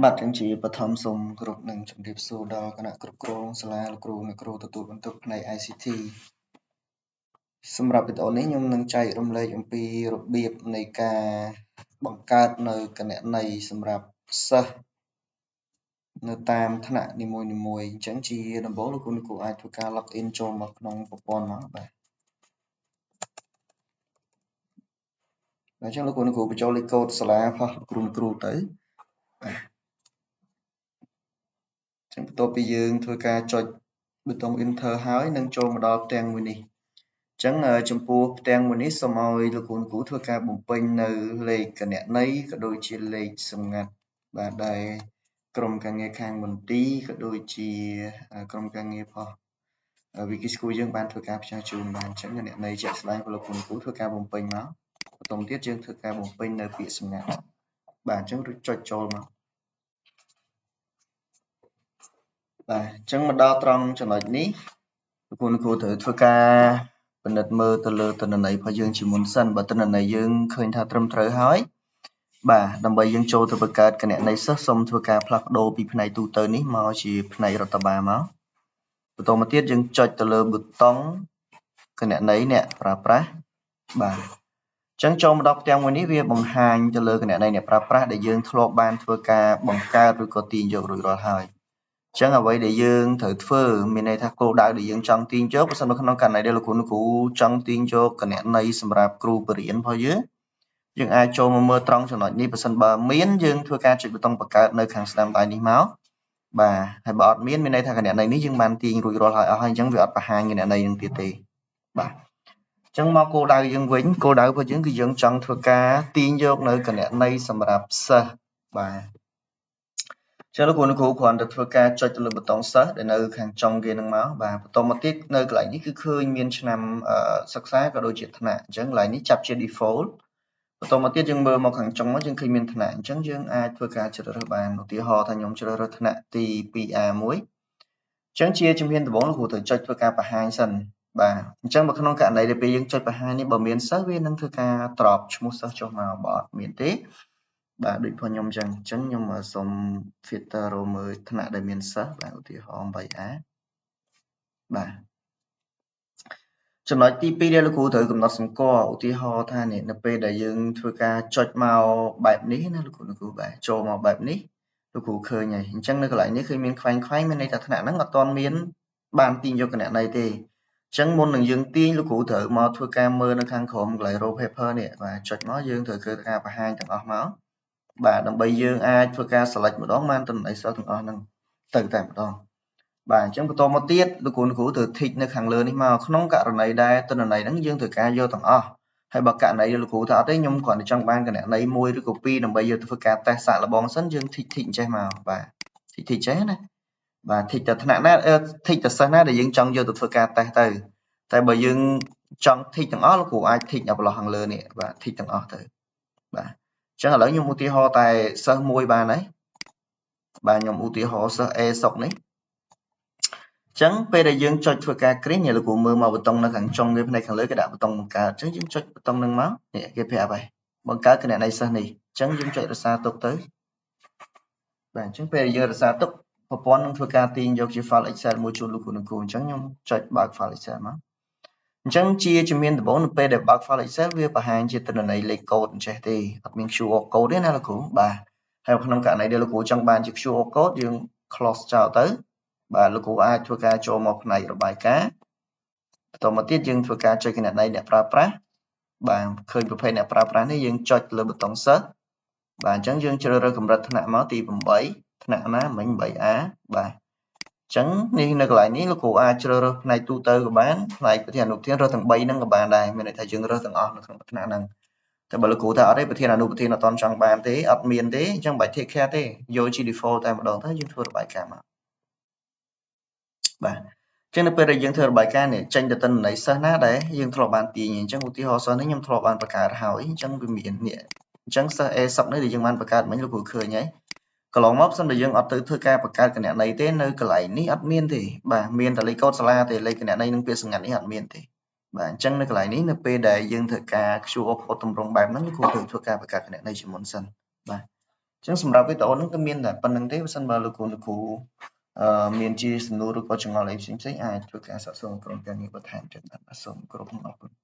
បាទទាំងជាបឋមសូមគោរពនិងជម្រាបសួរដល់គណៈគ្រប់គ្រងសាលាលោកគ្រូអ្នកគ្រូទទួលបន្ទុកផ្នែក ICT សម្រាប់វីដេអូនេះខ្ញុំនឹងចែករំលែកអំពីរបៀបនៃការបង្កើតនៅគណនីសម្រាប់សិស្សនៅតាមថ្នាក់នីមួយៗអញ្ចឹងជាដំបូងលោកគ្រូអ្នកគ្រូអាចធ្វើការ log in ចូលមកក្នុងប្រព័ន្ធមកបាទអញ្ចឹងលោកគ្រូអ្នកគ្រូបញ្ចូលលេខកូដសាលារបស់លោកគ្រូអ្នកគ្រូទៅបាទចឹងបន្ទាប់ពីយើងធ្វើការចុចប៊ូតុង Enter ហើយនឹងចូលមកដល់ផ្ទាំងមួយនេះអញ្ចឹងចំពោះផ្ទាំងមួយនេះសូមឲ្យលោកគ្រូអ្នកគ្រូធ្វើការបំពេញនៅលេខគណនីក៏ដូចជាលេខសម្ងាត់បាទដែលក្រុមការងារខាងមន្ទីរក៏ដូចជាក្រុមការងាររបស់ Wiki School យើងបានធ្វើការផ្ញើជូនបានអញ្ចឹងគណនីជាក់ស្ដែងរបស់លោកគ្រូអ្នកគ្រូធ្វើការបំពេញមកបន្តទៀតយើងធ្វើការបំពេញនៅពាក្យសម្ងាត់បាទអញ្ចឹងរួចចុចចូលមកបាទអញ្ចឹងមកដល់ត្រង់ចំណុចនេះលោកគ្រូអ្នកគ្រូត្រូវធ្វើការពិនិត្យមើលទៅលើទិន្នន័យរបស់យើងជាមុនសិនបើទិន្នន័យយើងឃើញថាត្រឹមត្រូវហើយបាទដើម្បីយើងចូលទៅបង្កើតគណនីសិស្សសូមធ្វើការផ្លាស់ប្ដូរពីផ្នែកទូទៅនេះមកជាផ្នែករដ្ឋបាលមកបន្តមកទៀតយើងចុចទៅលើប៊ូតុងគណនីអ្នកប្រើប្រាស់បាទអញ្ចឹងចូលមកដល់ផ្ទាំងមួយនេះវាបង្ហាញទៅលើគណនីអ្នកប្រើប្រាស់ដែលយើងធ្លាប់បានធ្វើការបង្កើតឬក៏ទាញយករួចរាល់ហើយអញ្ចឹងអ្វីដែលយើងត្រូវធ្វើមានន័យថាគោលដៅដែលយើងចង់ទាញយកបើសិននៅក្នុងករណីដែលលោកគ្រូអ្នកគ្រូចង់ទាញយកគណនីសម្រាប់គ្រូបរិញ្ញារបស់យើងយើងអាចចូលមកមើលត្រង់ចំណុចនេះបើសិនបើមានយើងធ្វើការចុចប៊ូតុងបង្កើតនៅខាងស្ដាំដៃនេះមកបាទហើយបើអត់មានមានន័យថាគណនីនេះយើងបានទាញរួចរាល់ហើយអស់ហើយអញ្ចឹងវាអត់បង្ហាញគណនីនឹងទៀតទេបាទអញ្ចឹងមកគោលដៅយើងវិញគោលដៅរបស់យើងគឺយើងចង់ធ្វើការទាញយកនៅគណនីសម្រាប់សិស្សបាទចឹងលោកគ្រូអ្នកគ្រូគ្រាន់តែធ្វើការចុចទៅលើប៊ូតុងសិស្សដែលនៅខាងចុងគេនឹងមកបាទបន្តមកទៀតនៅកន្លែងនេះគឺឃើញមានឆ្នាំសិក្សាក៏ដូចជាថ្នាក់អញ្ចឹងកន្លែងនេះចាប់ជា default បន្តមកទៀតយើងមើលមកខាងចុងមកយើងឃើញមានថ្នាក់អញ្ចឹងយើងអាចធ្វើការជ្រើសរើសបានឧទាហរណ៍ថាខ្ញុំជ្រើសរើសថ្នាក់ទី 2A មួយអញ្ចឹងជាជំហានដំបូងលោកគ្រូត្រូវចុចធ្វើការបង្ហាញសិនបាទអញ្ចឹងបើក្នុងករណីដែលពេលយើងចុចបង្ហាញនេះបើមានសិស្សវានឹងធ្វើការត្រប់ឈ្មោះសិស្សចុះមកបើអត់មានទេបាទដូចផងខ្ញុំអញ្ចឹងអញ្ចឹងខ្ញុំសូម filter រកមើលថ្នាក់ដែលមានសិស្សបាទឧទាហរណ៍ 8A បាទចំណុចទី2ដែលលោកគ្រូត្រូវកំណត់សម្គាល់ឧទាហរណ៍ថានេះនៅពេលដែលយើងធ្វើការចុចមកបែបនេះណាលោកគ្រូបាទចូលមកបែបនេះលោកគ្រូឃើញហើយអញ្ចឹងនៅកន្លែងនេះឃើញមានខ្វែងខ្វែងមានន័យថាថ្នាក់ហ្នឹងអត់ទាន់មានបានទាញយកគណនីទេអញ្ចឹងមុននឹងយើងទាញលោកគ្រូត្រូវមកធ្វើការមើលនៅខាងក្រោមកន្លែង row paper នេះបាទចុចមកយើងត្រូវធ្វើការបង្ហាញទាំងអស់មកបាទដើម្បីយើងអាចធ្វើការ select ម្ដងបានទិន្នន័យសិស្សទាំងអស់ហ្នឹងទៅតែម្ដងបាទអញ្ចឹងបន្តមកទៀតលោកគ្រូអ្នកគ្រូត្រូវ tick នៅខាងលើនេះមកក្នុងករណីដែលទិន្នន័យហ្នឹងយើងត្រូវការយកទាំងអស់ហើយបើករណីលោកគ្រូថាអត់ទេខ្ញុំគ្រាន់តែចង់បានគណនីមួយឬក៏ពីរដើម្បីយកទៅធ្វើការតេស្តសាកល្បងសិនយើង tick tick អញ្ចេះមកបាទ tick tick ចេះណាបាទ tick តែថ្នាក់ណា tick តែសិស្សណាដែលយើងចង់យកទៅធ្វើការតេស្តទៅតែបើយើងចង់ tick ទាំងអស់លោកគ្រូអាច tick នៅប្រឡោះខាងលើនេះបាទ tick ទាំងអស់ទៅបាទអញ្ចឹងឥឡូវខ្ញុំឧទាហរណ៍តែសិស្សមួយបានហើយបាទខ្ញុំឧទាហរណ៍សិស្ស A សុកនេះអញ្ចឹងពេលដែលយើងចុចធ្វើការគ្រីសនេះលោកគ្រូមើលមកប៊ូតុងនៅខាងចុងគេផ្នែកខាងលើគេដាក់ប៊ូតុងបង្កើតអញ្ចឹងយើងចុចប៊ូតុងហ្នឹងមកនេះគេប្រាប់ហើយបង្កើតគណនីសិស្សនេះអញ្ចឹងយើងចុចរក្សាទុកទៅបាទអញ្ចឹងពេលដែលយើងរក្សាទុកប្រព័ន្ធនឹងធ្វើការទាញយកជា file Excel មួយជូនលោកគ្រូអ្នកគ្រូអញ្ចឹងខ្ញុំចុចបើក file Excel មកអញ្ចឹងជាជំហានដំបូងនៅពេលដែលបើក file Excel វាបង្ហាញជាទិន្នន័យលេខកូដអញ្ចេះទេអត់មាន QR code ទេណាលោកគ្រូបាទហើយក្នុងករណីដែលលោកគ្រូចង់បានជា QR code យើង close ចោលទៅបាទលោកគ្រូអាចធ្វើការចូលមកផ្នែករបាយការណ៍បន្តមកទៀតយើងធ្វើការចុចគណនីអ្នកប្រើប្រាស់បាទឃើញប្រភេទអ្នកប្រើប្រាស់នេះយើងចុចលើប៊ូតុង search បាទអញ្ចឹងយើងជ្រើសរើសកម្រិតថ្នាក់មកទី8ថ្នាក់ណាមិញ 8A បាទអញ្ចឹងនេះនៅកន្លែងនេះលោកគ្រូអាចជ្រើសរើសផ្នែកទូទៅក៏បានផ្នែកប្រធានអនុប្រធានរើសទាំង3ហ្នឹងក៏បានដែរមានន័យថាយើងរើសទាំងអស់នៅក្នុងថ្នាក់ហ្នឹងតែបើលោកគ្រូថាអត់ទេប្រធានអនុប្រធានអត់ទាន់ចង់បានទេអត់មានទេអញ្ចឹងបាច់ take care ទេយកជា default តែម្ដងទៅយើងធ្វើរបាយការណ៍មកបាទអញ្ចឹងនៅពេលដែលយើងធ្វើរបាយការណ៍នេះចេញទៅទិន្នន័យសិស្សណាដែលយើងធ្លាប់បានទាញអញ្ចឹងឧទាហរណ៍សិស្សនេះខ្ញុំធ្លាប់បានបង្កើតហើយអញ្ចឹងវាមាននេះអញ្ចឹងសិស្ស A សុកនេះដែលយើងបានបង្កើតមិញលោកគ្រូឃើញហើយកន្លងមកបើសិនតែយើងអត់ទៅធ្វើការបង្កើតគណនីទេនៅកន្លែងនេះអត់មានទេបាទមានតែលេខកូដសាលាទេលេខគណនីនិងពាក្យសម្ងាត់នេះអត់មានទេបាទអញ្ចឹងនៅកន្លែងនេះនៅពេលដែលយើងធ្វើការ QR code ទម្រង់បែបហ្នឹងលោកគ្រូត្រូវធ្វើការបង្កើតគណនីជាមុនសិនបាទ ចឹងសម្រាប់វីដេអូហ្នឹងគឺមានតែប៉ុណ្្នឹងទេបើសិនបើលោកគ្រូលោកគ្រូអឺមានជាសំណួរឬក៏ចម្ងល់អីផ្សេងៗអាចធ្វើការសាកសួរក្រុមការងារបន្ថែមទៀតបាទសូមគោរពអរគុណ។